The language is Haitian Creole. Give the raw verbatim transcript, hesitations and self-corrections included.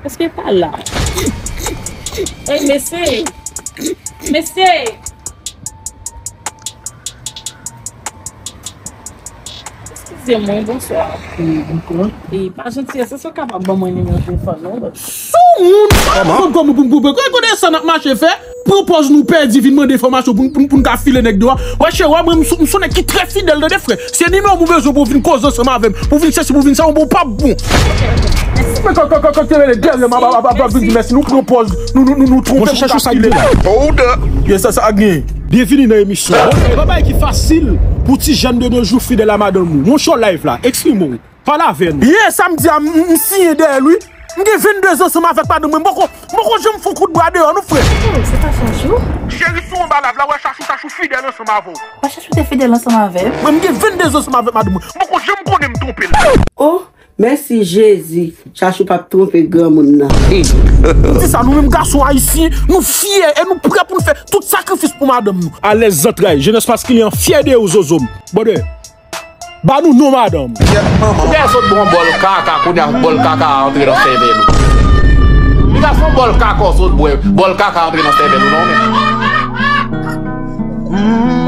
Èske pa la? Ey, mesye! Mesye! Eskize mwen, bonswa. E pa jantiyès, èske w kapab ban mwen nimewo telefòn ou? Sou moun! Kòman? Kòman, kòman, kòman, kòman, kòman sa n ap mache fè? Pran pòz nou pèdi, vin mande enfòmasyon pou n, pou n, pou n ka file nèg deyò. Wè, cheri, wè, mwen, m sou, m sou nèg ki trè fidèl, tande frè. Se nimewo m bezwen pou w vin koze ansanm avè m, pou w vin sesi, pou w vin sa, bon, w p ap bon. Men kòk, kòk, kòk, kòk te rele dèyè m, ap, ap, ap, ap vin di mèsi. Nou pran pòz, nou, nou, nou, nou twonpe pou n ka file. Hold up! Ye, sa, sa, sa gen. Byenvini nan emisyon. Bon, e pa bagay ki fasil pou ti jèn de nos jours fidèl a madanm ou. Monchè, w live la, eksprime w. Pale avè nou. Ye, sa m di a, m, m siyen dèyè l, wi. M gen venndezan ansanm avèk madanm mwen. M poko, m poko janm fè yon kout bra deyò, non, frè. Oh, se pa Chachou? Cheri, sou anba live la, wè Chachou, Chachou fidèl ansanm avè w. Pa Chachou te fidèl ansanm avè m? Mwen, m gen venndezan ansanm avèk madanm mwen. M poko janm konnen m twonpe l. Oh, mèsi Jezi. Chachou p ap twonpe granmoun nan. M di sa, nou menm gason ayisyen, nou fyè e nou prè pou n fè tout sakrifis pou madanm nou. Alèz zantray, jeunesse masculin an fyè de ou, zozo m. Brother, ba nou non madanm. Ou gen sot bwè yon bòl kaka, kounye a bòl kaka a antre nan sèvèl ou. Li ka fè yon bòl kaka w sot bwè, bòl kaka antre nan sèvèl ou non, men.